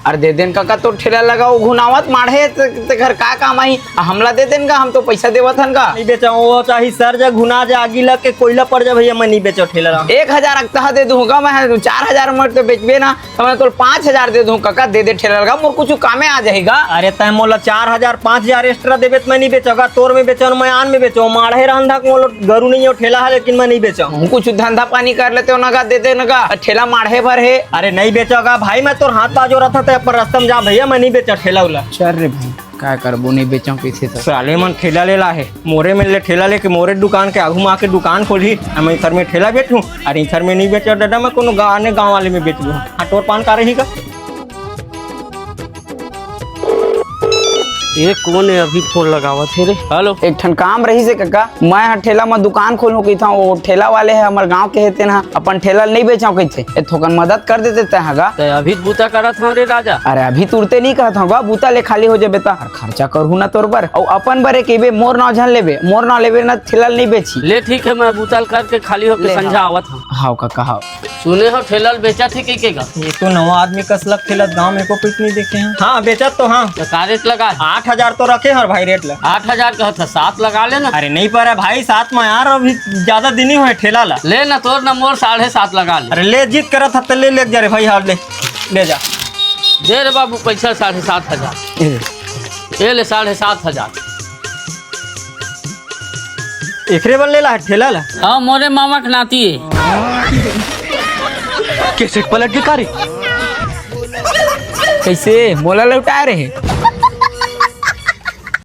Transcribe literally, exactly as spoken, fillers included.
अरे दे देन कका, तोर ठेला लगा, वो घुनावत माढ़े ते, ते घर का काम आही? आ, हमला दे देन का, हम तो पैसा देवत हन का। नहीं बेचा, वो चाही सर जा, घुना जा, आगी लग के कोयला पड़ जा भैया, मैं नहीं बेचा ठेला ला। एक हजार अकतहा दे दूंगा मैं, चार हजार में तो बेचबे ना, तो मैं तोर पाँच हजार दे दूं कका, दे दे ठेला लगा, मोर कुछ कामे आ जाएगा। अरे तय मोला चार हजार, पाँच हजार extra देबे त मैं नहीं बेचोगा, तोर में बेचो, मैं आन में बेचो, माढ़े रहन धक मोला गरु नहीं हो ठेला है, लेकिन मैं नहीं बेचो। हूँ, कुछ धंधा पानी कर लेते हो ना गा, दे दे ना गा, ठेला माढ़े भर है। अरे नहीं बेचोगा भाई, मैं तोर हाथ बाजो रहा था, तो अपन रास्ता में जा भैया, मैं नहीं बेचा ठेला उला। चल रे भाई, का करबो, नहीं बेचो कैसे तो। साले मन ठेला ले ला है, मोरे में ले ठेला लेके मोरे दुकान के आगू में आके दुकान खोलही, हम इधर में ठेला बेचूं, अरे इधर में नहीं बेचो दादा, मैं कोनो गाँव, आने गाँव वाले में बेच लूँ। हाँ, तोर पान का रही का? ये कोन हे अभी फोन लगावत हे रे? हेलो। एक ठन काम रहिस हे कका, मैं ह ठेला म दुकान खोलहूं कहिथंव, वो ठेला वाले ह हमर गांव के हे, तेन ह अपन ठेला ल नइ बेचंव कहिथे। ए थोकन मदद कर देते तैं ह गा। तैं अभी त बूता करत हव रे राजा। अरे अभी तुरते नइ कहत हंव गा, बूता ले खाली हो जेबे त। अरे खर्चा करहूं ना तोर बर, अउ अपन बर एक एबे, मोर नाव झन लेबे, मोर नाव लेबे ना ठेला ल नइ बेची। ले ठीक हे, मैं बूता ल करके खाली होके ले, संझा हाँ। आवत हंव। हाव कका, हाव। सुने हंव ठेला ल बेचत हे कहिके गा। ये तो नवा आदमी कस लगथे, गांव में एको पइत नइ देखे हंव। हाँ, बेचत तो हंव। त का रेट लगा? आठ हजार तो रखे हंव भाई रेट ल। आठ हजार कहत हस, सात लगा ले ना। अरे नइ परे भाई, सात म यार अभी ज्यादा दिन ही होय ठेला ला। ले ना, तोर ना मोर साढ़े सात लगा ले। अरे ले, जिद करत हस त ले, ले जा रे भाई, हाँ ले, ले जा। दे रे बाबू पैसा साढ़े सात हजार। ए। ये ले साढ़े सात हजार। एकरे बर ले ला हे ठेला ला? हाँ, मोरे मामा के नाती हे। कैसे पलट के कारी? कैसे मोला लौटा रहे?